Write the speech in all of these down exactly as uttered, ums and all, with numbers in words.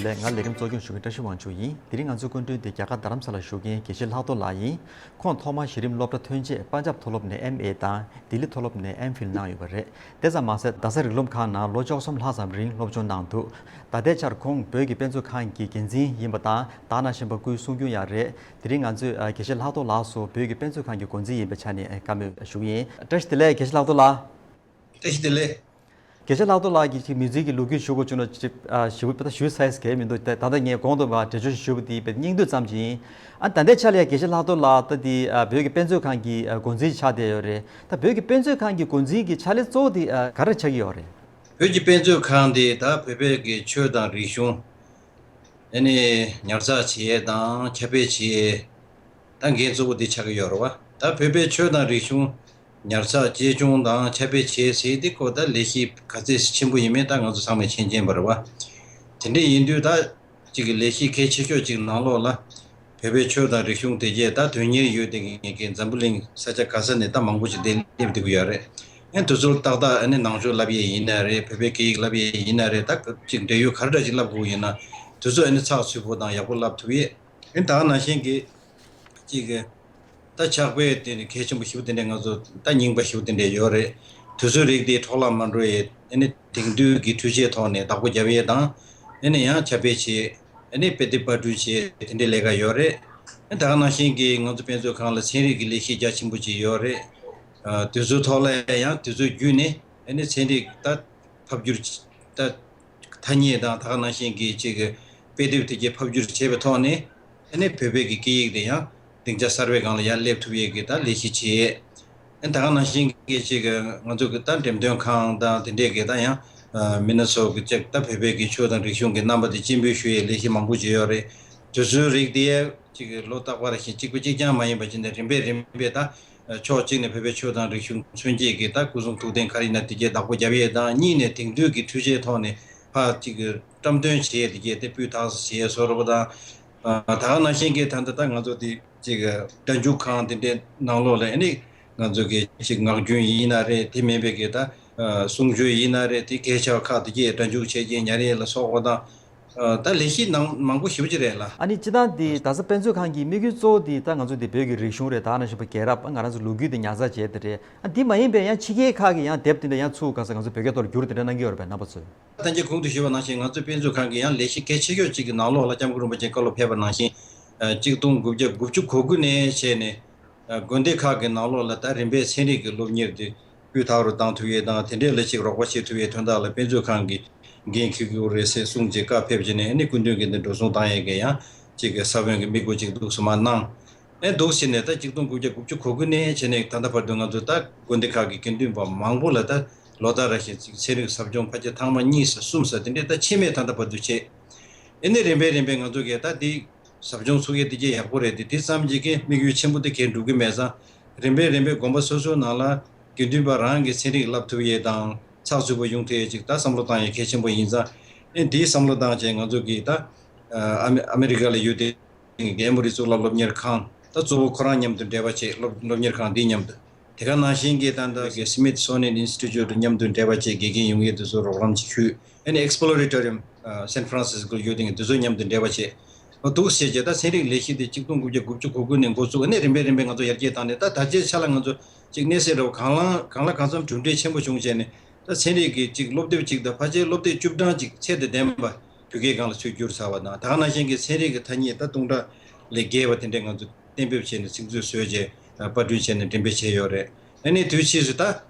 ལགས། ང་ལས་རིམ་གཙོ་སྐྱོང་ཞུ་མཁན་བཀྲ་ཤིས་དབང་ཕྱུག་ཡིན། དེ་རིང་ང་ཚོའི་སྐུ་མགྲོན་དེ་རྒྱ་གར་རྡ་རམ་ས་ལར་བཞུགས་མཁན་དགེ་བཤེས་ལྷག་རྡོར་ལགས་ཡིན། ཁོང་ཐོག་མར་གཞི་རིམ་སློབ་གྲྭ་ཐོན་རྗེས་པན་ཇབ་མཐོ་སློབ་ནས་ཨེམ་ཨེ་དང་ལྡི་ལི་མཐོ་སློབ་ནས་ཨེམ་ཕིལ་གནང་ཡོད་པ་རེད། དེ་ཙམ་མ་ཟད་རྡ་ས་རིགས་ལམ་ཁང་ནང་ལོ་བཅུ་གསུམ་ལྷག་ཙམ་རིང་སློབ་སྦྱོང་གནང་འདུག་ད་ལྟའི་ཆར་ཁོང་བོད་ཀྱི་དཔེ་མཛོད་ཁང་གི་འགན་འཛིན་ཡིན་པ་དང་ད་ག་ནང་བཞིན་པ་སྐུའི་གསུང་རྒྱུན་ཡང་རེད། དེ་རིང་ང་ཚོས་ཨ་དགེ་བཤེས་ལྷག་རྡོར་ལགས་སུ་བོད་ཀྱི་དཔེ་མཛོད་ཁང་གི་འགོ་འཛིན་ཡིན་པའི་ཆ་ནས་ཨ་བཀའ་མོལ་ཞུ་གི་ཡིན། བཀྲ་ཤིས་བདེ་ལེགས་དགེ་བཤེས་ལྷག་རྡོར་ལགས། བཀྲ་ཤིས་བདེ་ལེགས། དགེ་བཤེས་ལྷག་རྡོར་ལགས་ཀྱིས་ཅིག་མི་ཚེ་གི་ལོ་རྒྱུས་ཞུ་དགོས་བྱུང་ན་ཅིག་ཨ་ཞུ་ད་ཞུས་ཚར་ཡས་གལ་མི་འདུག་ད་ད་ལྟ་ངས་གོང་དུ་མ་འགྲེལ་བརྗོད་ཞུས་པ་དེ་བས་སྙིང་བསྡུས་ཙམ་ཅིག་ཡིན། ཨ་ད་ལྟའི་ཆ་ལ་ཡ་དགེ་བཤེས་ལྷག་རྡོར་ལགས་ད་དེ་ཨ་བོད་ཀྱི་དཔེ་མཛོད་ཁང་གི་ཨ་འགོ་འཛིན་ཆགས་བསྡད་ཡོད་རེད། ད་བོད་ཀྱི་དཔེ་མཛོད་ཁང་གི་འགོ་འཛིན་གྱི་ཕྱག་ལས་གཙོ་བོ་དེ་ཨ་ག་རེ་ཆགས་ཀྱི་ཡོད་རེད། བོད་ཀྱི་དཔེ་མཛོད་ཁང་དེ་ད་བོད་པའི་གི་ཆོས་དང་རིག་གཞུང་ཨ་ནི་ཉར་ཚགས་བྱེད་ཡས་དང་ཁྱབ་སྤེལ་བྱེད་ཡས་ད་འགན་གཙོ་བོ་དེ་ཆགས་ཀྱི་ཡོད་རེད་བ། ད་བོད་པའི་ཆོས་དང་རིག་གཞུང་ཉར་ཚགས་གཅེས་སྐྱོང་དང་ཁྱབ་སྤེལ་བྱེད་ཟེར་དེ་ཁོ་ད་ལས་གཞི་ག་ཚད་ཆེན་པོ་ཡིན་མིན་ད་ང་ཚོ་ཚང་མས་མཁྱེན་མཁྱེན་པ་རེད་བ། དེ་འདྲ་ཡིན་དུས་ད་ཅིག་གི་ལས་གཞི་གལ་ཆེ་ཤོས་ཅིག་ནང་ལོགས་ལ་བོད་པའི་ཆོས་དང་རིག་གཞུང་དེ་གས་ད་དོན་གཉེར་ཡོད་དེ་ངེད་ཀྱི་འཛམ་བུ་གླིང་ས་ཆ་ག་ས་ནས་ད་མང་པོ་ཅིག་དེ་སླེབས་བསྡད་ཀྱི་ཡོད་རེད། ཨེ་དུས་ཚོད་ཏག་ཏག་ཨ་ནི་ནང་ཆོས་བསླབ་ཡས་ཡིན་ན་རེད། བོད་པའི་སྐད་ཡིག་བསླབ་ཡས་ཡིན་ན་རེད། ད་ཅིག་འབྲེལ་ཡོད་ག་རེ་འདྲ་ཅིག་བསླབ་དགོས་ཡིན་ན་དུས་ཚོད་ཨ་ནི་ཚགས་ཚུད་པོ་དང་ཡག་པོ་བསླབ་ཐུབ་ཡས། ཨེ་ད་ག་ནང་བཞིན་གྱི་ཅིག་གི་ད་ཕྱག་དཔེ་དེ་ནི་གལ་ཆེན་པོ་ཞེ་པོ་དེ་འདྲས་ང་ཚོ་ད་རྙིང་པ་ཞེ་པོ་དེ་འདྲས་ཡོད་རེད། དུས་ཚོད་རིགས་དེ་འཕྲོ་བརླག་མ་འགྲོ་ཡས་ཨ་ནི་དེང་དུས་ཀྱི་འཕྲུལ་ཆས་ཐོག་ནས་བདག་པོ་རྒྱབ་ཡས་དང་ཨ་ནི་ཡང་ཁྱབ་སྤེལ་བྱེད་ཨ་ནི་དཔེ་དེབ་པར་སྐྲུན་བྱེད་དེ་འདྲས་ལས་ཀ་ཡོད་རེད། ཨ་ད་ག་ནང་བཞིན་གྱི་ང་ཚོ་དཔེ་མཛོད་ཁང་ལ་ཚན་རིག་གི་ལས་གཞི་རྒྱ་ཆེན་པོ་ཅིག་ཡོད་རེད། ཨ་དུས་ཚོད་ཐོག་ལ་ཡང་དུས་ཚོད་བརྒྱུད་ནས་ཨ་ནི་ཚན་རིག་ད་ཕབ་བསྒྱུར་ད་ཐ་སྙད་དང་ད་ག་ནང་བཞིན་གྱི་ཅིག་གི་དཔེ་དེབ་དེ་གའི་ཕབ་བསྒྱུར་བྱས་པའི་ཐོག་ནས་ཨ་ནི་བོད་པའི་གི་སྐད་ཡིག་དེ་ཡང་སྡིངས་ཆ་གསར་པའི་སྒང་ལ་ཡར་སླེབས་ཐུབ་ཡས་ཀྱི་ད་ལས་གཞི་བྱས། ཨ་ད་ག་ནང་བཞིན་གྱི་ཅིག་གི་ང་ཚོ་གི་ད་འགྲེམས་སྟོན་ཁང་དང་དེ་འདྲས་ཀྱི་ད་ཡང་མི་སྣ་ཚོ་གི་ཅིག་ད་བོད་པའི་གི་ཆོས་དང་རིག་གཞུང་གི་རྣམ་པ་དེ་སྤྱན་འབུལ་ཞུ་ཡས་ལས་གཞི་མང་པོ་ཅིག་ཡོད་རེད། དུས་ཚོད་རིགས་དེ་ཅིག་གི་ལོ་རྟག་པར་བཞིན་གཅིག་པ་གཅིག་རྐྱང་མ་ཡིན་པ་ཅིག་ནས་རིམ་པས་རིམ་པས་ད་ཕྱོགས་གཅིག་ནས་བོད་པའི་ཆོས་དང་རིག་གཞུང་མཚོན་བྱེད་ཀྱི་ད་སྐུ་གསུང་ཐུགས་རྟེན་ག་རེ་ཡིན་ན་དེ་གའི་བདག་པོ་རྒྱབ་ཡས་དང་། གཉིས་ནས་དེང་དུས་ཀྱི་འཕྲུལ་ཆས་ཐོག་ནས་ཕར་ཅིག་བཀྲམ་སྟོན་བྱེད་ཡས་དེ་གའི་དེ་སྤུས་དག་བྱེད་ཡས་བཟོ་འདྲ་པོ་དང་། ད་ག་ནང་བཞིན་གྱི་ད་ལྟ་ད་ང་ཚོ་དེ་ཅིག་སྒྲ་འཇུག་ཁང་དེ་འདྲའི་ནང་ལོགས་ལ་ཨ་ནི་ང་ཚོ་གི་ཅིག་ངག་རྒྱུན་ཡིན་ན་རེད། དེ་མིན་པའི་གི་ད་གསུང་ཆོས་ཡིན་ན་རེད། དེ་སྐད་ཆ་ཁག་དེ་གའི་སྒྲ་འཇུག་བྱས་རྐྱེན་ཉར་ཡས་ལ་སོགས་པ་དང་། ད་ལས་གཞི་ནང་མང་པོ་ཞེ་པོ་ཅིག་རེད་ལ། ཨ་ནི་སྤྱིར་བཏང་འདི་རྡ་ས་དཔེ་མཛོད་ཁང་གི་དམིགས་ཡུལ་གཙོ་བོ་འདི་ད་ང་ཚོ་འདི་བོད་ཀྱི་རིག་གཞུང་རེད། ད་ནང་བཞིན་པ་རྒྱལ་རབས་ང་རང་ཚོ་ལོ་རྒྱུས་འདི་ཉར་ཚགས་བྱས་ཏེ་རེད། ཨ་འདི་མ་ཡིན་པའི་ཡང་ཕྱི་རྒྱལ་ཁག་གི་ཡང་དེབ་དེ་འདྲ་ཡང་ཚུགས་ག་ས་ང་ཚོ་བོད་སྐད་ཐོག་ལ་བསྒྱུར་དེ་འདྲ་གནང་གི་ཡོད་རེད་པས་རྣམ་པ་ཚོས། ད་ལྟ་གོང་དུ་ཞུས་པ་ནང་བཞིན་ང་ཚོ་དཔེ་མཛོད་ཁང་གི་ཡང་ལས་གཞི་གལ་ཆེ་ཤོས་གཅིག་གི་ནང་ལོགས་ལ་སྐྱབས་མགོན་རིན་པོ་ཆེ་བཀའ་སློབ་ཕེབས་པ་ནང་བཞིན་གཅིག་སྟོང་དགུ་བརྒྱ་དགུ་བཅུ་གོ་དགུ་ནས་བྱས་ནས། དགོན་སྡེ་ཁག་གི་ནང་ལོགས་ལ་ད་རིམ་པས་ཚན་རིག་གི་སློབ་གཉེར་དེ་སྤུས་དག་རུ་བཏང་ཐུབ་ཡས་དང་། དེ་འདྲས་ལ་ཅིག་རོགས་པ་བྱེད་ཐུབ་ཡས་དོན་དག་ལ་དཔེ་མཛོད་ཁང་གིས་འགན་འཁྱེར་དགོས་རེད་ཟེར་གསུངས་རྗེས་བཀའ་ཕེབས་རྗེས་ནས་ཨ་ནི་སྐུ་མདུན་གྱིས་འདི་འགྲོ་སོང་བཏང་ཡས་ཀྱི་ཡང་ཅིག་གི་ས་བོན་གྱི་དམིགས་སྒོ་ཅིག་འདུག་སེ་མར་གནང་། ཨེ་འདུག་སེ་ནས་ད་གཅིག་སྟོང་དགུ་བརྒྱ་དགུ་བཅུ་གོ་དགུ་ནས་བྱས་ནས་ད་ལྟ་བར་དུ་ང་ཚོ་ད་དགོན་སྡེ་ཁག་གི་དགེ་འདུན་པ་མང་པོ་ལ་ད་ལོ་ལྟར་ར་བཞིན་ཅིག་ཚན་རིག་ཟབ་སྦྱོང་ཕལ་ཆེར་ཐེངས་མ་གཉིས་ས་གསུམ་ས་དེ་འདྲས་ད་ཆད་མེད་ད་ལྟ་བར་དུ་བྱས། ཨེ་ནས་རིམ་པས་རིམ་པས་ང་ཚོ་གིས་ད་འདི་ཟབ་སྦྱོང་ཚུགས་ཡས་དེ་གས་ཡག་པོ་རེད། དེ་དེ་ཙམ་གྱིས་ཀྱི་དམིགས་ཡུལ་ཆེན་པོ་དེ་གས་འགྲུབ་ཀྱི་མེད་ཙང་། རིམ་པས་རིམ་པས་དགོན་པ་སོ་སོའི་ནང་ལ་དགེ་འདུན་པ་རང་གི་ཚན་རིག་བསླབ་ཐུབ་ཡས་དང་ཚགས་ཚུད་པོ་ཡོང་ཐུབ་ཡས་ཅིག་ད་བསམ་བློ་བཏང་ཡས་གལ་ཆེན་པོ་ཡིན་ཙང་། ཨེ་འདིའི་བསམ་བློ་བཏང་བྱས་ང་ཚོ་གིས་ད་ཨ་མི་ཨ་མི་རི་ཀ་ལ་ཡོད་དེ་གི་ཨེ་མོ་རི་གཙུག་ལག་སློབ་གཉེར་ཁང་ད་གཙོ་བོ་ཁོ་རང་མཉམ་དུ་འབྲེལ་བ་བྱས། སློབ་སློབ་གཉེར་ཁང་འདི་མཉམ་དུ། དེ་ག་ནང་བཞིན་གྱི་ད་ལྟ་གི་Smithsonian Institute་མཉམ་དུ་འབྲེལ་བ་བྱས་དགེ་རྒན་ཡོང་ཡས་དེ་ཚོ་རོགས་རམ་ཅིག་ཞུས། ཨ་ནི་Exploratorium་San Francisco་ཡོད་དེ་དེ་ཚོ་མཉམ་དུ་འབྲེལ་བ་བྱས། འདུག་སེ་བྱས་རྗེས་ད་ཚན་རིག་ལས་གཞི་དེ་གཅིག་སྟོང་དགུ་བརྒྱ་དགུ་བཅུ་གོ་དགུ་ནས་འགོ་བཙུགས། ཨ་ནི་རིམ་པས་རིམ་པས་ང་ཚོ་ཡར་རྒྱས་བཏང་ནས་ད་ད་ལྟའི་ཆ་ལ་ང་ཚོ་ཅིག་གནས་སའི་རོ་གང་ལ་གང་ལ་གང་འཚམ་གྲུབ་འབྲས་ཆེན་པོ་བྱུང་བྱས་ནས་ད་ཚན་རིག་གི་ཅིག་སློབ་དེབ་ཅིག་དང་ཕལ་ཆེར་སློབ་དེབ་བཅུ་གྲངས་ཅིག་ཚད་དང་ལྡན་པ་བོད་སྐད་སྒང་ལ་ཚུར་བསྒྱུར་ཚར་བ་དང་། ད་ག་ནང་བཞིན་གྱི་ཚན་རིག་གི་ཐ་སྙད་ད་སྟོང་ཕྲག་ལས་བརྒལ་བ་དེ་འདྲས་ང་ཚོ་གཏན་འབེབས་བྱས་ནས་ཚིག་མཛོད་བཟོས་རྗེས་པར་སྐྲུན་བྱས་ནས་འགྲེམས་སྤེལ་བྱས་ཡོད་རེད། ཨ་ནི་དུས་ཕྱིས་སུ་ད་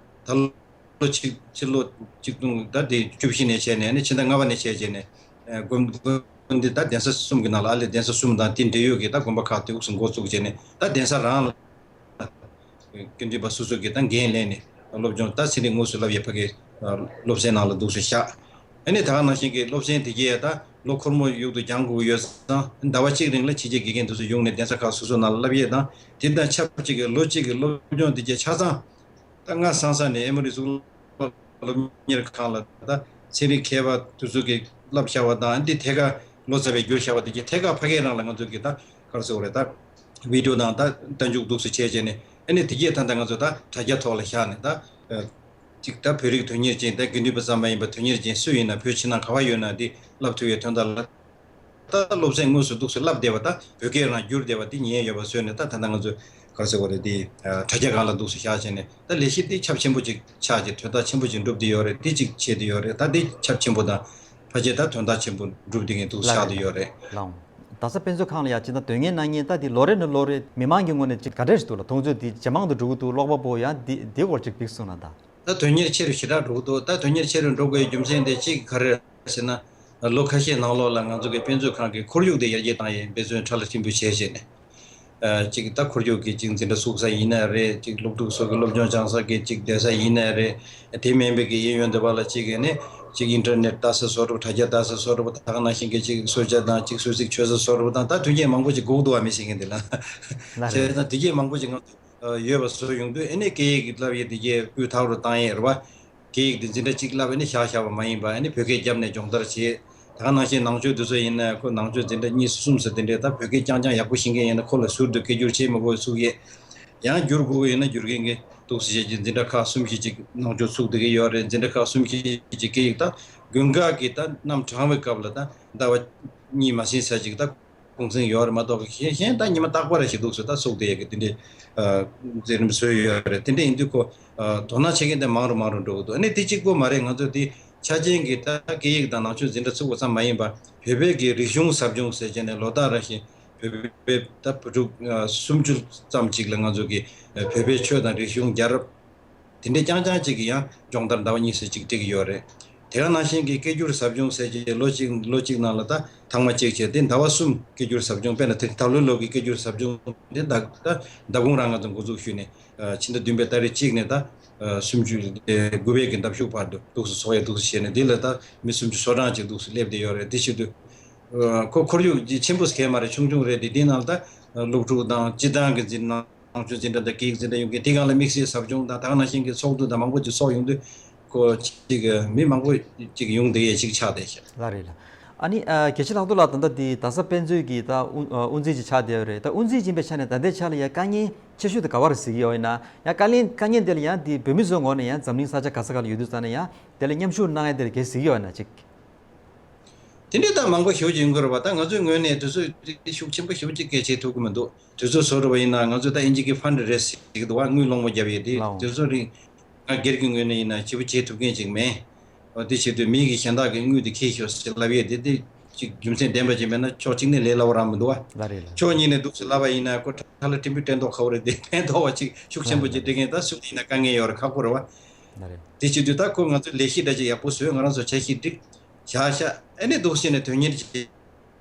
ད་ལོ་ཆིག་ཕྱི་ལོ་ཆིག་སྟོང་ད་དེ་བཅུ་བཞི་ནས་བྱས་ནས་ཨ་ནི་ཕྱི་ཟླ་ལྔ་པ་ནས་བྱས་བྱས་ནས་དགོན་དགོན་སྡེ་ད་གདན་ས་གསུམ་གྱི་ནང་ལ་ཨ་ལས་གདན་ས་གསུམ་དང་དེ་འབྲེལ་ཡོད་ཀྱི་ད་དགོན་པ་ཁག་དེ་འུག་སུ་འགོ་བཙུགས་བྱས་ནས་ད་གདན་ས་རང་ལ། དགེ་འདུན་པ་སོ་སོ་གིས་ད་འགན་ལེན་ནས་སློབ་སྦྱོང་ད་ཚན་རིག་དངོས་སུ་བསླབ་ཡས་ཕ་གིའི་སློབ་ཚན་ནང་ལ་འདུག་སེ་བཞག་ཨ་ནི་ད་ག་ནང་བཞིན་གྱི་སློབ་ཚན་དེ་གས་ད་ལོ་འཁོར་མོ་ཡུག་ཏུ་སྦྱང་དགོས་ཡོད་ཙང་ཟླ་བ་གཅིག་རིང་ལ་ཕྱི་རྒྱལ་དགེ་རྒན་དེ་ཚོ་ཡོང་ནས་གདན་ས་ཁག་སོ་སོའི་ནང་ལ་བསླབ་ཡས་དང་། དེ་དང་ཆབས་ཅིག་གི་ལོ་གཅིག་གི་སློབ་སྦྱོང་དེ་གས་ཆ་ཚང་ད་སྔ་སང་ས་ནས་ཨེ་མོ་རི་གཙུག་ལག་སློབ་གཉེར་ཁང་ལ་ད་ཚན་རིག་མཁས་པ་དེ་ཚོ་གིས་བསླབ་བཞག་པ་དང་། འདི་ཐད་ཀར་ལོ་ཙཱ་བས་བསྒྱུར་བཞག་པ་དེ་གས་ཐད་ཀར་ཕ་གིའི་རང་ལ་ང་ཚོ་གིས་ད་ག་རེ་ཟེར་དགོས་རེད། ད་བི་ཌི་ཡོ་དང་ད་རྟ་མཇུག་འདུག་སེ་བྱས་བྱས་ནས་ཨ་ནི་དེ་གས་ད་ད་ང་ཚོ་ད་དྲ་རྒྱ་ཐོག་ལ་བཞག་ནས་ད་ཅིག་ད་བོད་རིགས་དོན་གཉེར་ཅན་ད་དགེ་འདུན་པ་ཙམ་མ་ཡིན་པར་དོན་གཉེར་ཅན་སུ་ཡིན་ན་བོད་ཕྱི་ནང་ག་པར་ཡོད་ན་འདི་བསླབ་ཐུབ་ཡས་དོན་དག་ལ། ད་སློབ་ཚན་དངོས་སུ་འདུག་སེ་བསླབ་བསྡད་པ་ད་བོད་སྐད་རང་བསྒྱུར་བསྡད་པ་དེ་ཉན་ཡོད་པ་བཟོས་ནས། ད་ད་ལྟ་ང་ཚོས་ག་རེ་ཟེར་དགོས་རེད། དེ་དྲ་རྒྱ་སྒང་ལ་འདུག་སེ་བཞག་བྱས་ནས། ད་ལས་གཞི་དེ་ཁྱབ་ཆེན་པོ་ཅིག་ཆགས་ཀྱི། དོན་དག་ཆེན་པོ་ཅིག་འགྲུབ་བསྡད་ཡོད་རེད། དེ་གཅིག་བྱས་བསྡད་ཡོད་རེད། ད་དེ་ཁྱབ་ཆེན་པོ་དང་ཕལ་ཆེར་ད་དོན་དག་ཆེན་པོ་འགྲུབ་བསྡད་མཁན་འདུག་ཆགས་བསྡད་ཡོད་རེད། ལགས། རྡ་ས་དཔེ་མཛོད་ཁང་ལ་ཡ་ཅིག་ད་དོན་གཉེར་གནང་མཁན་ད་དེ་ལོ་རེ་ནས་ལོ་རེ་མི་མང་གི་ངོས་ནས་ཅིག་ག་འདྲས་ཞིག་འདུག་ལ། མཐོང་ཚོད་དེ་ཇེ་མང་དུ་འགྲོ་གི་འདུག། ཀློག་པ་པོ་ཡང་དེ་དེ་སྐོར་ཅིག་ཕེབས་སོང་ན་ད། ད་དོན་གཉེར་ཆེ་རུ་ཞེ་དྲག་འགྲོ་གི་འདུག། ད་དོན་གཉེར་ཆེ་རུ་འགྲོ་དགོས་རྒྱུ་མཚན་དེ་གཅིག་ག་རེ་ཟེར་ན། ལོ་ཁ་ཤས་ནང་ལོགས་ལ་ང་ཚོ་གི་དཔེ་མཛོད་ཁང་གི་ཁོར་ཡུག་དེ་ཡར་རྒྱས་བཏང་ཡས་འབད་བརྩོན་ཕྲ་ལ་ཕྲན་བུ་བྱས་བྱས་ནས། ཨ་གཅིག་ད་ཁོར་ཡུག་གི་གཅིག་འཛིན་གྲྭ་ཚུགས་ས་ཡིན་ན་རེད། གཅིག་སློབ་ཕྲུག་ཚོ་གི་སློབ་སྦྱོང་སྦྱང་ས་གི་གཅིག་བསྡད་ས་ཡིན་ན་རེད། དེ་མིན་པའི་གི་གཡས་གཡོན་དེ་བ་ལ་གཅིག་གི་ནི་གཅིག་ཨིན་ཊར་ནེཊ་ལྟ་ས་བཟོ་འདྲ་པོ། དྲ་རྒྱ་ལྟ་ས་བཟོ་འདྲ་པོ། ད་ག་ནང་བཞིན་གི་གཅིག་གསོལ་ཇ་དང་གཅིག་གསོལ་ཚིགས་མཆོད་ས་བཟོ་འདྲ་པོ་དང་། ད་དོན་རྐྱེན་མང་པོ་ཅིག་དགོས་ཀྱི་འདུག་བ། མི་ཤེས་མཁན་དེ་ལ། ལ་བྱས་རེད། ཙང་དོན་རྐྱེན་མང་པོ་ཅིག་ང་ཚོ་ཡོད་པ་བཟོ་ཡོང་དུས། ཨ་ནི་སྐད་ཡིག་གི་བསླབ་ཡས་དེ་གའི་སྤུས་དག་རུ་བཏང་ཡས་རེད་བ། སྐད་ཡིག་འདི་འཛིན་གྲྭ་གཅིག་བསླབས་ནས་བཞག་བཞག་པ་མ་ཡིན་པ། ཨ་ནི་བོད་སྐད་བརྒྱབ་ནས་སྦྱོང་བརྡར་བྱེད། ད་ག་ནང་བཞིན་ནང་ཆོས་འདི་ཚོ་ཡིན་ན། ཁོ་ནང་ཆོས་འཛིན་གྲྭ་གཉིས་གསུམ་ཟེར་དེ་འདྲས་ད་བོད་སྐད་རྐྱང་རྐྱང་ཡག་པོ་ཤེས་མཁན་ཡིན་ན། ཁོ་ལ་ཟུར་དུ་སྐད་སྒྱུར་བྱེད་མི་དགོས་ཚུགས་ཡས། ཡང་སྒྱུར་དགོས་ཀྱི་ཡིན་ན་སྒྱུར་མཁན་གྱི་འདུག་སེ་བྱས་ཀྱི་འཛིན་གྲྭ་ཁག་གསུམ་བཞི་ཅིག་ནང་ཆོས་ཚུགས་བསྡད་ཀྱི་ཡོད་རེད། འཛིན་གྲྭ་ཁག་གསུམ་བཞི་ཅིག་སྐད་ཡིག་ད་དགུན་ཁ་གི་ད་གནམ་གྲང་བའི་སྐབས་ལ་ད་ཟླ་བ་གཉིས་མ་ཟིན་ཙམ་ཅིག་ད་གུང་སེང་ཡོད་རེད་མ་གཏོགས། གཞན་གཞན་ད་ཉི་མ་རྟག་པར་ཞིག་འདུག་སེ་ད་ཚུགས་བསྡད་ཀྱི་དེ་འདྲའི་ཨ་མཛད་རིམ་བཟོས་ཡོད་རེད། དེ་འདྲ་ཡིན་དུས་ཁོ་ཨ་དོ་སྣང་བྱེད་མཁན་དེ་མང་རུ་མང་རུ་འགྲོ་གི་འདུག། ཨ་ནི་དེ་གཅིག་པོ་མ་རེད། ང་ཚོ་དེ་ཆ་རྐྱེན་གྱི་ད་སྐད་ཡིག་དང་ནང་ཆོས་འཛིན་གྲྭ་ཚུགས་པ་ཙམ་མ་ཡིན་པ། བོད་པའི་གི་རིག་གཞུང་ཟབ་སྦྱོང་ཟེར་བྱས་ནས་ལོ་ལྟར་རེ་བཞིན་བོད་པའི་ད་བུ་ཕྲུག་ཨ་སུམ་ཅུ་ཙམ་ཅིག་ལ་ང་ཚོ་གི་ཨ་བོད་པའི་ཆོས་དང་རིག་གཞུང་རྒྱལ་རབས་དེ་འདྲའི་རྐྱང་རྐྱང་ཅིག་གི་ཡང་སྦྱོང་བརྡར་ཟླ་བ་གཉིས་ཙམ་ཅིག་སྤྲད་ཀྱི་ཡོད་རེད། དེ་ག་ནང་བཞིན་གྱི་སྐད་སྒྱུར་ཟབ་སྦྱོང་ཟེར་གྱི་ལོ་གཅིག་ལོ་གཅིག་ནང་ལ་ད་ཐེངས་མ་གཅིག་བྱས་ཏེ་ཟླ་བ་གསུམ་སྐད་སྒྱུར་ཟབ་སྦྱོང་། དཔེར་ན་དེ་ད་ལོའི་ལོ་གི་སྐད་སྒྱུར་ཟབ་སྦྱོང་དེ་ད་ད་ཟླ་གུང་རང་ང་ཚོ་འགོ་འཛུགས་ཞུས་ནས། ཨ་ཕྱི་ཟླ་བདུན་པའི་ཏ་རིག་གཅིག་ནས་ད་ཨ་སུམ་ཅུ་དགུ་པའི་གི་འདབ་གཞུག་བར་དུ་འདུག་སེ་ཚོགས་ཡས་འདུག་སེ་བྱས་ནས། དེ་ལ་ད་མི་སུམ་ཅུ་སོ་གྲངས་ཅིག་འདུག་སེ་སླེབས་བསྡད་ཡོད་རེད། དེ་བྱེད་དུས་ཨ་ཁོ་ཁོར་ཡུག་ཆེན་པོ་ཟེར་མཁན་མ་རེད། ཆུང་ཆུང་རེད། དེ་དེའི་ནང་ལ་ད་སློབ་ཕྲུག་དང་སྤྱི་བཏང་གི་འཛིན་ནང་ཆོས་འཛིན་གྲྭ་དང་སྐད་ཡིག་འཛིན་གྲྭ་ཡོང་མཁན། དེ་སྒང་ལ་དམིགས་བསལ་ཟབ་སྦྱོང་དང་ད་ག་ནང་བཞིན་གྱི་ཚོགས་འདུ་དང་མང་པོ་ཅིག་ཚོགས་ཡོང་དུས། ཁོ་ཅིག་མི་མང་པོ་ཅིག་ཡོང་བསྡད་ཡས་ཅིག་ཆགས་བསྡད་ཤག། ལགས་རེད་ལགས། ཨ་ནི་ཨ་དགེ་བཤེས་ལྷག་རྡོར་ལགས། ད་ལྟ་འདི་རྡ་ས་དཔེ་མཛོད་ཀྱི་ད་དབུ་ཨ་དབུ་འཛིན་ཅིག་ཆགས་བསྡད་ཡོད་རེད། ད་དབུ་འཛིན་ཡིན་པའི་ཆ་ནས་ད་ལྟའི་ཆ་ལ་ཡ་དཀའ་ངལ་ཆེ་ཤོས་དེ་ག་བར་གཟིགས་ཀྱི་ཡོད་ཡིན་ན། ཡང་དཀའ་ངལ་དཀའ་ངལ་དེ་ལ་ཡང་འདི་བོད་མི་ཚོའི་ངོས་ནས་ཡང་འཛམ་གླིང་ས་ཆ་ག་ས་ག་ལ་ཡོད་དུས་ཙང་ནས་ཡང་དེ་ལ་མཉམ་ཞུགས་གནང་ཡ་དེ་ལ་གལ་གཟིགས་ཀྱི་ཡོད་ན་ཅིག། དེ་འདྲའི་ད་མང་པོ་ཞེ་པོ་ཅིག་ཡོང་གི་རེད་པ། ད་ང་ཚོའི་ངོས་ནས་དུས་ཚོད་ཤུགས་ཆེན་པོ་ཞེ་པོ་ཅིག་གལ་ཆེ་ཐུབ་ཀྱི་མི་འདུག། དུས་ཚོད་བཟོ་འགྲོ་བ་ཡིན་ན་ང་ཚོས་ད་ཨིན་ཇི་གི་ཕན་རེ་ཟེར་གྱི་འདུག་བ། དངུལ་སློང་མོ་བརྒྱབ་ཡས་དེ། ལའོ། དུས་ཚོད་རིང་། ང་སྒེར་གྱི་ངོས་ནས་ཡིན་ན་ཞེ་པོ་བྱེད་ཐུབ་མཁན་ཅིག་མེད། འོ་དེ་བྱེད་དུས་མི་གིས་གཞན་དག་གི་དངུལ་དེ་ཁྱེར་ཤོག་ཟེར་ལབ་ཡས་དེ། དེ་ཅིག་རྒྱུ་མཚན་ལྡན་པ་ཅིག་མེད་ན་ཕྱོགས་གཅིག་ནས་ལས་སླ་བོ་རང་མི་འདུག་བ། ལགས་རེད་ལགས་རེད། ཕྱོགས་གཉིས་ནས་འདུག་སེ་ལབ་པ་ཡིན་ན་ཁོ་ཁྲ་ལ་ཕྲན་བུ་ཕན་ཐོགས་ཁ་བོ་རེད། དེ་ཕན་ཐོགས་པ་ཅིག་ཤུགས་ཆེན་པོ་ཅིག་སྤྲད་མཁན་ད་སུ་ཡིན་ན་དཀའ་ངལ་ཡོད་རེད། ཁག་པོ་རེད་བ། ལགས་རེད། དེ་བྱེད་དུས་ད་ཁོ་ང་ཚོས་ལས་གཞི་འདྲ་ཅིག་ཡག་པོ་བཟོས། ང་རང་ཚོ་འཆར་གཞི་བསྒྲིགས། བཞག་བཞག། ཨ་ནི་འདུག་སེ་ནས་དོན་གཉེར་བྱེད་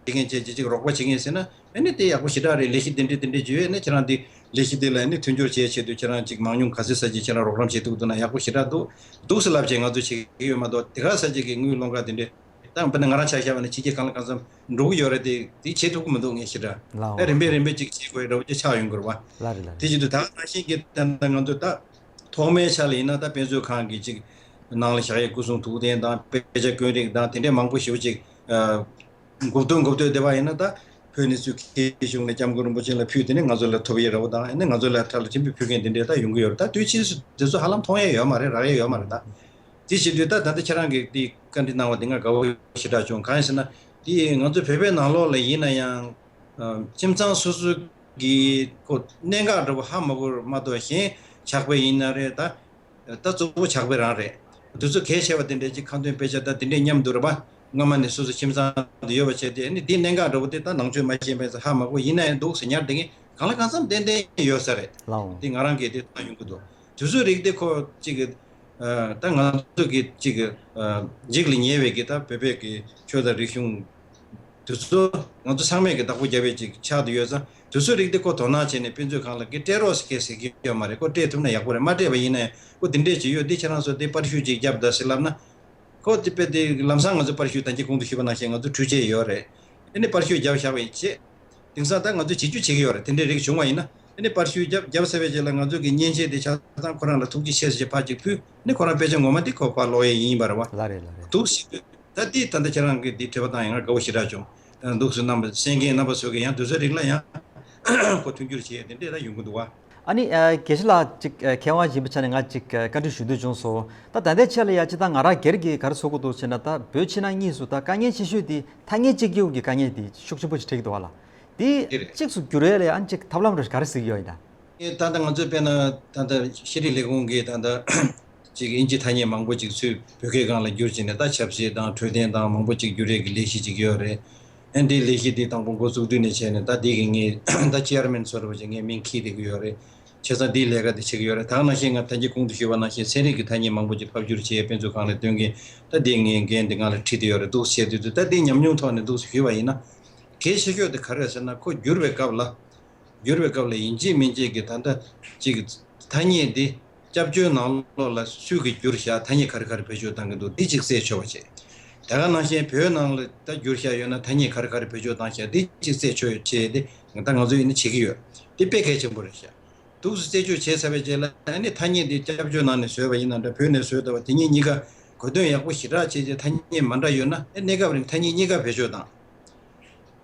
མཁན་བྱས་བྱས་ཅིག་རོགས་པ་བྱེད་མཁན་ཟེར་ན། ཨ་ནི་དེ་ཡག་པོ་ཞེ་དྲག་རེད། ལས་གཞི་དེ་འདྲས་དེ་འདྲས་བརྗོད་ཡས་ནས་ཁྱེད་རང་དེ་ལས་གཞི་དེ་ལ་ཨ་ནི་མཐུན་སྦྱོར་བྱེད་ཆེད་དུ་ཁྱེད་རང་ཅིག་མང་ཉུང་ག་ཚད་ས་ཅིག་ཁྱེད་རང་རོགས་རམ་བྱེད་ཐུབ་འདུག་ན་ཡག་པོ་ཞེ་དྲག་འདུག། འདུག་སེ་ལབ་བྱས་ང་ཚོས་བྱེད་ཀྱི་ཡོད་མ་གཏོགས། དེ་ག་ས་ཅིག་གི་དངུལ་སློང་ག་དེ་འདྲས་ད་དཔེར་ན་ང་རང་ཆ་བཞག་པ་ན་ཕྱི་རྒྱལ་གང་ལ་གང་འཚམ་འགྲོ་གི་ཡོད་རེད་དེ། དེ་བྱེད་ཐུབ་ཀྱི་མི་འདུག་ངས་ཞེ་དྲག། ལའོ། ཨ་རིམ་པས་རིམ་པས་ཅིག་བྱེད་དགོས་རེད་འདྲ་བོ་ཅིག་ཆགས་ཡོང་གི་རེད་བ། ལགས་རེད་ལགས་རེད། དེ་བྱེད་དུས་ད་ག་ནང་བཞིན་གྱི་ད་ལྟ་ང་ཚོ་ད་ཐོག་མའི་ཆ་ལ་ཡིན་ན་ད་དཔེ་མཛོད་ཁང་གི་ཅིག་ནང་ལ་བཞག་ཡས་སྐུ་གསུང་ཐུགས་རྟེན་དང་དཔེ་ཆ་དཀོན་རིགས་དང་དེ་འདྲས་མང་པོ་ཞེ་པོ་ཅིག་ཨ། འགོ་སྟོད་འགོ་སྟོད་སྡེ་བ་ཡིན་ན་ད་བོད་ནས་ཚུར་མཁས་གཞུང་ནས་སྐྱབས་མགོན་རིན་པོ་ཆེ་ལ་ཕུལ། དེ་ནས་ང་ཚོ་ལ་ཐོབ་ཡས་འདྲ་བོ་དང་། ཨ་ནི་ང་ཚོ་ལ་ཁྲ་ལ་ཕྲན་བུ་ཕུལ་མཁན་དེ་འདྲས་ད་ཡོང་གི་ཡོད་རེད། ད་དུས་ཕྱིས་སུ་དེ་ཚོ་ཧ་ལམ་མཐོང་ཡས་ཡོད་མ་རེད། རག་ཡས་ཡོད་མ་རེད་ད། དེ་བྱེད་དུས་ད་ད་ལྟ་ཁྱེད་རང་གིས་དེ་བཀའ་འདྲི་གནང་བ་དེ་ང་དགའ་བོ་ཞེ་དྲག་བྱུང་། གང་ཡིན་ཟེར་ན་དེ་ང་ཚོ་བོད་པའི་ནང་ལོགས་ལ་ཡིན་ན་ཡང་ཨ་ཁྱིམ་ཚང་སོ་སོ་གི་ཁོ་གནད་འགག་འདྲ་བོ་ཧ་མ་གོ་བ་མ་གཏོགས། གཞན་ཇག་པ་ཡིན་ན་རེད་ད། ད་གཙོ་བོ་ཇག་པ་རང་རེད། དེ་ཚོ་གལ་ཆེ་བ་དེ་འདྲས་ཅིག་ཁ་འདོན་དཔེ་ཆ་ད་དེ་འདྲས་མཉམ་དུ་རེད་པ། སྔ་མ་ནས་སོ་སོ་ཁྱིམ་ཚང་དུ་ཡོད་པ་བྱས་ཏེ། ཨ་ནི་དེའི་གནད་འགག་འདྲ་བོ་དེ་ད་ནང་ཆོས་མ་ཤེས་པས་ཧ་མ་གོ། ཡིན་ན་ཡང་འདུག་ཟེར་ཉར་བསྡད་མཁན་གང་ལ་གང་འཚམ་ཏན་ཏན་ཡོད་ས་རེད། ལའོ། དེ་ང་རང་གིས་དེ་མཐོང་ཡོང་གི་འདུག། དེ་ཚོའི་རིགས་དེ་ཁོ་ཅིག་ཨ་ད་ང་ཚོ་གི་ཅིག་ཨ་འཇིགས་ལ་ཉེ་བའི་གི་ད་བོད་པའི་གི་ཆོས་དང་རིག་གཞུང་དེ་ཚོ་ང་ཚོ་ཚང་མས་ཀྱི་བདག་པོ་རྒྱབ་པའི་ཅིག་ཆགས་བསྡད་ཡོད་ཙང་། དེ་ཚོའི་རིགས་དེ་ཁོ་དོ་སྣང་བྱས་ནས་དཔེ་མཛོད་ཁང་ལ་ཀྱི་སྤྲད་རོགས་ཟེར་མཁན་ཟེར་གྱི་ཡོད་མ་རེད། ཁོ་སྤྲད་ཐུབ་ན་ཡག་པོ་རེད། མ་སྤྲད་པ་ཡིན་ན་ཡང་ཁོ་དེ་འདྲས་ཅིག་ཡོད། དེ་ཁྱེད་རང་ཚོ་དེ་པར་བཤུས་ཅིག་རྒྱབ་དང་ཟེར་ལབ་ན། ཁོ་དེ་དཔེ་དེ་ལམ་སང་ང་ཚོ་པར་བཤུས་ད་གིན་གོང་དུ་ཞུས་པ་ནང་བཞིན་ང་ཚོ་འཕྲུལ་ཆས་ཡོད་རེད། ཨ་ནི་པར་བཤུས་རྒྱབ་བཞག་པ་ཡིན་བྱས། དེང་སང་ད་ང་ཚོས་བྱེད་རྒྱུ་བྱེད་ཀྱི་ཡོད་རེད། དེ་འདྲའི་རིགས་བྱུང་བ་ཡིན་ན། ཨ་ནི་པར་བཤུས་རྒྱབ་རྒྱབ་ཚར་བའི་རྗེས་ལ་ང་ཚོ་གི་མཉེན་ཆས་དེ་ཆ་ཚང་ཁོ་རང་ལ་ཐུགས་རྗེ་ཆེ་ཟེར་ཕར་ཅིག་ཕུལ། ཨ་ནི་ཁོ་རང་དཔེ་ཆ་ངོ་མ་དེ་ཁོ་ཕར་ཀློག་ཡས་ཡིན་པ་རེད་བ། ལགས་རེད་ལགས་རེད། འདུག་སེ། ད་འདི་ད་ལྟ་ཁྱེད་རང་གིས་འདི་དྲི་བ་བཏང་ཡང་ང་དགའ་བོ་ཞེ་དྲག་བྱུང་། འདུག་སེ་རྣམ་པ་གསན་མཁན་རྣམ་པ་ཚོ་གིས་ཡང་དེ་ཚོའི་རིགས་ལ་ཡང་ཁོ་མཐུན་འགྱུར་བྱེད་ཡས་དེ་འདྲས་ད་ཡོང་གི་འདུག་བ། ཨ་ནི་ཨ་དགེ་བཤེས་ལགས་ཅིག་ཨ་མཁས་དབང་ཡིན་པའི་ཆ་ནས་ང་ཅིག་ཨ་བཀའ་འདྲི་ཞུ་འདོད་བྱུང་སོང་། ད་ད་ལྟའི་ཆ་ལ་ཡ་ཅི་ད་ང་རང་སྒེར་གྱི་ག་རེ་ཚོར་གྱི་འདུག་ཟེར་ན། ད་བོད་ཕྱི་ནང་གཉིས་སུ་ད་དཀའ་ངལ་ཆེ་ཤོས་དེ་ཐ་སྙད་གཅིག་གྱུར་གྱི་དཀའ་ངལ་དེ་ཤུགས་ཆེན་པོ་ཞིག་འཕྲད་ཀྱི་འདུག་བ་ལ། དེ་དེ་རེད། གཅིག་སུ་འགྱུར་ཡས་ལ་ཡ་ཨ་ནི་ཅིག་ཐབས་ལམ་རེ་ག་རེ་གཟིགས་ཡོད་ཡིན་ད། ད་ལྟ་ང་ཚོས་དཔེར་ན་ད་ལྟ་ཤེས་རིག་ལས་ཁུངས་ཀྱིས་ད་ལྟ་ཅིག་ཨིན་ཇི་ཐ་སྙད་མང་པོ་ཅིག་ཚུར་བོད་སྐད་སྒང་ལ་བསྒྱུར་བྱས་ནས། ད་ཆབ་སྲིད་དང་འཕྲོད་བསྟེན་དང་མང་པོ་ཅིག་བསྒྱུར་ཡས་ཀྱི་ལས་གཞི་ཅིག་ཡོད་རེད། ཨ་འདིའི་ལས་གཞི་འདི་དང་པོ་འགོ་བཙུགས་དུས་ནས་བྱས་ནས་ད་འདི་གི་ངས་ད་ཅེར་མེན་ཚོ་རེ་བ་ཅིག་ངས་མིང་འཁྱེར་བསྡད་ཀྱི་ཡོད་རེད། བྱས་ཙང་འདིའི་ལས་ཀ་འདི་བྱེད་ཀྱི་ཡོད་རེད། ད་ག་ནང་བཞིན་ང་ད་གིན་གོང་དུ་ཞུས་པ་ནང་བཞིན་ཚན་རིག་གི་ཐ་སྙད་མང་པོ་ཅིག་ཕབ་བསྒྱུར་བྱས་དཔེ་མཛོད་ཁང་ལ་སྟོན་གྱིན། ད་འདི་ངས་འགན་འདི་ང་ལ་འཁྲི་བསྡད་ཡོད་རེད་འདུག་བཤད་དུས་ད་འདི་ཉམས་མྱོང་ཐོག་ནས་འདུག་ཞུས་པ་ཡིན་ན། གལ་ཆེ་ཤོས་དེ་ག་རེ་རེད་ཟེར་ན། ཁོ་བསྒྱུར་བའི་སྐབས་ལ། བསྒྱུར་བའི་སྐབས་ལ་ཡིན་གཅིག་མིན་གཅིག་གི་ད་ལྟ་ཅིག་ཐ་སྙད་འདི་སྐྱབས་བཅོལ་ནང་ལོགས་ལ་སུས་ཀྱིས་བསྒྱུར་བཞག་ཐ་སྙད་ག་རེ་ག་རེ་བེད་སྤྱོད་བཏང་གི་འདུག་འདི་གཅིག་རྩད་ཆོད་པ་བྱས། དེ་ག་ནང་བཞིན་བོད་ནང་ལ་ད་བསྒྱུར་བཞག་ཡོད་ན་ཐ་སྙད་ག་རེ་ག་རེ་བེད་སྤྱོད་བཏང་བཞག་འདི་གཅིག་རྩད་ཆོད་བྱས་ཏེ་ད་ང་ཚོ་ཡིན་ན་བྱེད་ཀྱི་ཡོད། འདི་དཔེ་གལ་ཆེན་པོ་རེད་ཤག་འདུག་སེ་རྩད་གཅོད་བྱས་ཚར་བའི་རྗེས་ལ་ཨ་ནི་ཐ་སྙད་འདི་སྐྱབས་བཅོལ་ནང་ནས་བཟོས་པ་ཡིན་ན་འདྲ་བོད་ནས་བཟོས་ད་པ་དེ་གཉིས་གཉིས་ཀ་གོ་དོན་ཡག་པོ་ཞེ་དྲག་བྱས་རྗེས་ཐ་སྙད་མ་འདྲ་ཡོད་ན་ཨ་གནས་སྐབས་རིང་ཐ་སྙད་གཉིས་ཀ་བེད་སྤྱོད་བཏང་།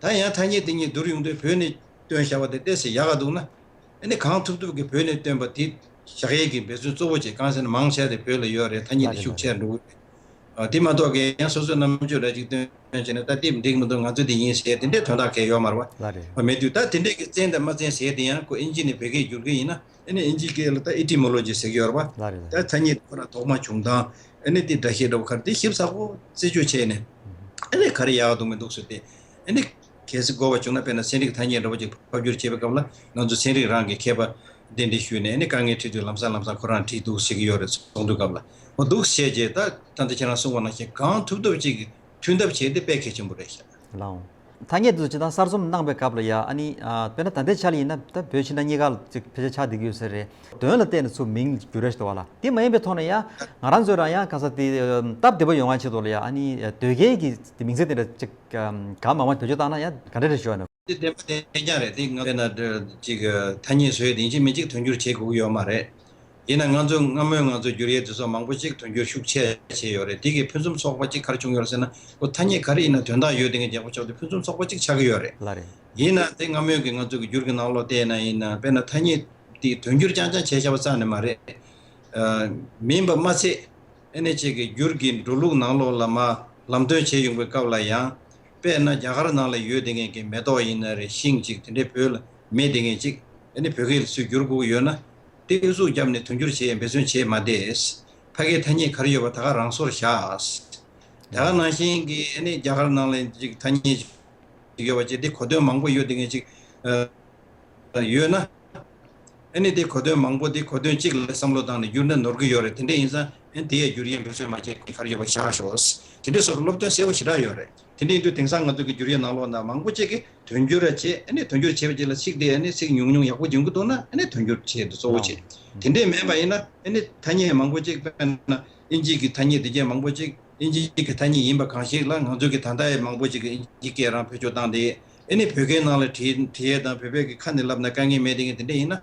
ད་ཡང་ཐ་སྙད་དེ་གཉིས་བསྡུར་ཡོང་དུས་བོད་ནས་བཏོན་བཞག་པ་དེ་ཏོག་ཙམ་ཡག་ག་འདུག་ན། ཨ་ནི་གང་ཐུབ་ཐུབ་ཀྱིས་བོད་ནས་བཏོན་པ་དེ་བཞག་ཡས་ཀྱི་འབད་བརྩོན་གཙོ་བོ་བྱེད། གང་ཟེར་ན་མང་ཆེ་བ་དེ་བོད་ལ་ཡོད་རེད། ཐ་སྙད་དེ་ཤུགས་ཆེར་འགྲོ་གི་རེད། ཨ་དེ་མ་གཏོགས་ཀྱི་ཡང་སོ་སོའི་རྣམ་དཔྱོད་འདྲ་ཅིག་བཏོན་བྱས་ནས་ད་དེ་འགྲིག་མི་འདུག་ང་ཚོ་དེ་ཡིན་ཟེར་དེ་འདྲའི་དོན་དག་གལ་ཡོད་མ་རེད་བ། ལགས་རེད། མེད་དུས་ད་དེ་འདྲས་ཀྱི་བཙན་དང་མ་བཙན་ཟེར་དེ་ཡང་ཁོ་ཨིན་ཇི་ནས་བོད་སྐད་བསྒྱུར་གྱི་ཡིན་ན། ཨ་ནི་ཨིན་ཇི་སྐད་ལ་ད་ཨེ་ཊི་མོ་ལོ་ཇི་ཟེར་གྱི་ཡོད་རེད་པ། ལགས་རེད། ད་ཐ་སྙད་ཁོ་རང་ཐོག་མ་བྱུང་སྟངས། ཨ་ནི་དེ་སྒྲ་བཤད་འདྲ་བོ་ག་རེ་དེ་ཞིབ་ཚགས་པོ་རྩད་གཅོད་བྱས་ནས། ཨ་ནི་ག་རེ་ཡག་འདུག་མི་འདུག་ཟེར་ཏེ། ཨ་ནི་གལ་སྲིད་དགོས་པ་བྱུང་ན་དཔེར་ན་ཚན་རིག་ཐ་སྙད་འདྲ་བོ་ཅིག་ཕབ་བསྒྱུར་བྱེད་པའི་སྐབས་ལ་ང་ཚོ་ཚན་རིག་རང་གི་མཁས་པ་གདན་འདྲེན་ཞུས་ནས། ཨ་ནི་དཀའ་ངལ་འཕྲད་དུས་ལམ་སང་ལམ་སང་ཁོ་རང་འདྲི་འདུག་ཟེར་གྱི་ཡོད་རེད། གསུང་དུས་སྐབས་ལ་འོ་འདུག་བྱས་རྗེས་ད་ད་ལྟ་ཁྱེད་རང་གསུངས་པ་ནང་བཞིན་གང་ཐུབ་ཐུབ་ཅིག་མཐུན་ཐབས་བྱས་ཏེ་དཔེ་གལ་ཆེན་པོ་རེད་ཤག་ལགས་འོང་། ཐ་སྙད་དུ་ཇི་ལྟར་གསར་རྩོམ་གནང་པའི་སྐབས་ལ་ཡ། ཨ་ནི་ཨ་དཔེར་ན་ད་ལྟའི་ཆ་ལ་ཡིན་ན་ད་བོད་ཕྱི་ནང་གཉིས་ཀ་ལ་ཅིག་ཕལ་ཆེར་ཆགས་བསྡད་ཀྱི་ཡོད་ས་རེད། དོན་ལ་བལྟས་ནས་ཚུར་མིང་བསྒྱུར་རེས་ཞུ་བ་ལ་དེ་མ་ཡིན་པའི་ཐོག་ནས་ཡ་ང་རང་ཚོས་རང་ཡ་ག་ས་དེ་སྟབས་བདེ་པོ་ཡོང་ཡ་ཆེད་དུ་ལ་ཡ། ཨ་ནི་དོལ་རྒྱལ་གྱི་དེ་མིང་ཚིག་དེ་འདྲ་ཅིག་གང་མང་མང་བེད་སྤྱོད་བཏང་ན་ཡ་ག་འདྲ་རེད་ཞུ་བ་ནི། དེ་བདེན་པ་བདེན་རྐྱང་རེད། དེ་ང་དཔེར་ན་ཅིག་ཐ་སྙད་བཟོས་དེ་ཡིན་གཅིག་མིན་གཅིག་དོན་འགྱུར་བྱེད་དགོས་ཀྱི་ཡོད་མ་རེད། ཡིན་ན་ང་ཚོ་སྔ་མོའི་ང་ཚོ་བསྒྱུར་ཡས་དེ་ཚོ་མང་པོ་ཅིག་དོན་འགྱུར་ཤུགས་ཆེ་བྱས་ཡོད་རེད། དེ་གི་ཕུན་སུམ་ཚོགས་པ་ཅིག་ག་རེ་བྱུང་ཡོད་རེད་ཟེར་ན། ཁོ་ཐ་སྙད་ག་རེ་ཡིན་ན་དོན་དག་ཡོད་དེ་ངས་རྒྱག་པ་ཆགས་དུས་ཕུན་སུམ་ཚོགས་པ་ཅིག་ཆགས་ཀྱི་ཡོད་རེད། ལགས་རེད། ཡིན་ན་དེ་སྔ་མོའི་གི་ང་ཚོ་གི་འགྱུར་གི་ནང་ལོགས་བལྟས་ན་ཡིན་ན། དཔེར་ན་ཐ་སྙད་དེ་དོན་འགྱུར་རྐྱང་རྐྱང་བྱས་བཞག་པ་རྩ་ནས་མ་རེད། ཨ་མིན་པ་མ་ཚད། ཨ་ནི་ཅིག་གི་འགྱུར་གི་འགྲོ་ལུགས་ནང་ལོགས་ལ་མ་ལམ་སྟོན་བྱེད་ཡོང་པའི་སྐབས་ལ་ཡང་། དཔེར་ན་རྒྱ་གར་ནང་ལ་ཡོད་བསྡད་མཁན་གྱི་མེ་ཏོག་ཡིན་ན་རེད། ཤིང་ཅིག་དེ་འདྲའི་བོད་ལ་མེད་བསྡད་མཁན་ཅིག་ཨ་ནི་བོད་སྐད་ལ་ཚུར་བསྒྱུར་དགོས་ཀྱི་ཡོད་ན། དེ་ཨུ་ཚུགས་བརྒྱབ་ནས་དོན་འགྱུར་བྱེད་ཡས་འབད་བརྩོན་བྱེད་མ་བསྡད། ཕ་གིའི་ཐ་སྙད་ག་རེ་ཡོད་པ་ད་ག་རང་སོར་བཞག་དེ་ག་ནང་བཞིན་གྱི་ཨ་ནི་རྒྱ་གར་ནང་ལ་ཅིག་ཐ་སྙད་ཅིག་ཡོད་པ་ཅིག་དེ་གོ་དོན་མང་པོ་ཡོད་བསྡད་མཁན་ཅིག་ཨ་ཡོད་ན། ཨ་ནི་དེ་གོ་དོན་མང་པོ་དེ་གོ་དོན་གཅིག་ལ་བསམ་བློ་བཏང་ནས་བསྒྱུར་ན་ནོར་གྱི་ཡོད་རེད། དེ་འདྲ་ཡིན་ཙང་ཨ་ནི་དེ་ཡས་བསྒྱུར་ཡས་འབད་བརྩོན་མ་བྱེད་ག་རེ་ཡོད་པ་བཞག་ཤོག་དེ་འདྲའི་སོར་སློབ་སྟོན་གསལ་པོ་ཞེ་དྲག་ཡོད་རེད། དེ་འདྲ་ཡིན་དུས་དེང་སང་ང་ཚོ་གི་བསྒྱུར་ཡས་ནང་ལོགས་ན་མང་པོ་ཅིག་གིས་དོན་འགྱུར་ར་བྱེད། ཨ་ནི་དོན་འགྱུར་བྱེད་པའི་རྗེས་ལ་ཚིག་དེ་ཨ་ནི་ཚིག་ཉུང་ཉུང་ཡག་པོ་འབྱུང་གི་འདུག་ན་ཨ་ནི་དོན་འགྱུར་བྱེད་དུ་གཙོ་བོ་བྱེད། དེ་འདྲས་མེད་པ་ཡིན་ན་ཨ་ནི་ཐ་སྙད་མང་པོ་ཅིག་དཔེར་ན་ཨིན་ཇི་གི་ཐ་སྙད་དེ་གས་མང་པོ་ཅིག་ཨིན་ཇི་གི་ཐ་སྙད་ཡིན་པ་གང་ཞིག་ལ་ང་ཚོ་གི་ད་ལྟ་ཡང་མང་པོ་ཅིག་གིས་ཨིན་ཇི་སྐད་རང་བེད་སྤྱོད་བཏང་སྟེ། ཨ་ནི་བོད་སྐད་ནང་ལ་བྲིས་བྲིས་ཡས་དང་བོད་པའི་གི་ཁ་ནས་ལབ་ན་དཀའ་ངལ་མེད་དེ་ངས་དེ་འདྲ་ཡིན་ན།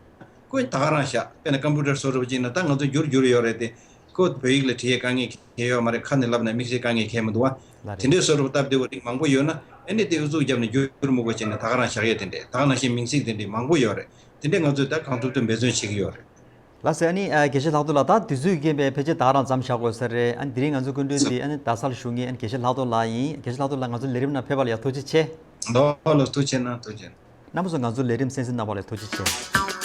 ཁོས་ད་ག་རང་བཞག་དཔེར་ན་ཀམ་པུ་ཊར་བཟོ་འདྲ་པོ་ཅིག་ན་ད་ང་ཚོ་བསྒྱུར་བསྒྱུར་ཡོད་རེད་དེ། ཁོ་བོད་ཡིག་ལ་བྲིས་ཡས་དཀའ་ངལ་གང་ཡོད་མ་རེད། ཁ་ནས་ལབ་ན་དམིགས་བསལ་དཀའ་ངལ་གང་མི་འདུག་བ། ལགས་དེ་རེད། འདྲའི་བཟོ་འདྲ་པོ་སྟབས་བདེ་བོ་རིགས་མང་པོ་ཡོད་ན་ཨ་ནི་དེ་ཨུ་ཚུགས་བརྒྱབ་ནས་བསྒྱུར་མི་དགོས་བྱས་ནས་ད་ག་རང་བཞག་ཡས་དེ་འདྲས། ད་ག་ནང་བཞིན་མིང་ཚིག་དེ་འདྲས་མང་པོ་ཡོད་རེད། དེ་འདྲས་ང་ཚོས་ད་གང་ཐུབ་ཐུབ་འབད་བརྩོན་བྱེད་ཀྱི་ཡོད་རེད། ལགས་སོ། ཨ་ནི་ཨ་དགེ་བཤེས་ལྷག་རྡོར་ལགས། ད་དུས་ཚོད་ཀྱི་རྐྱེན་པས་ཕལ་ཆེར་ད་ག་རང་མཚམས་བཞག་དགོས་ས་རེད། ཨ་ནི་དེ་རིང་ང་ཚོའི་སྐུ་མགྲོན་དེ་ཨ་ནི་རྡ་སར་བཞུགས་མཁན་ཨ་ནི་དགེ་བཤེས་ལྷག་རྡོར་ལགས་ཡིན། དགེ་བཤེས་ལྷག་རྡོར་ལགས་ང་ཚོའི་ལས་རིམ་ནང་ཕེབས་པ་ལ་ཡ་ཐུགས་རྗེ་ཆེ། ལགས་ལགས་ཐུགས་རྗེ་གནང་། ཐུགས་རྗེ་གནང་། རྣམ་པ་ཚོ་ང་ཚོའི་ལས་རིམ་གསན་གཟིགས་གནང་བ་ལ་ཐུགས་རྗེ་ཆེ།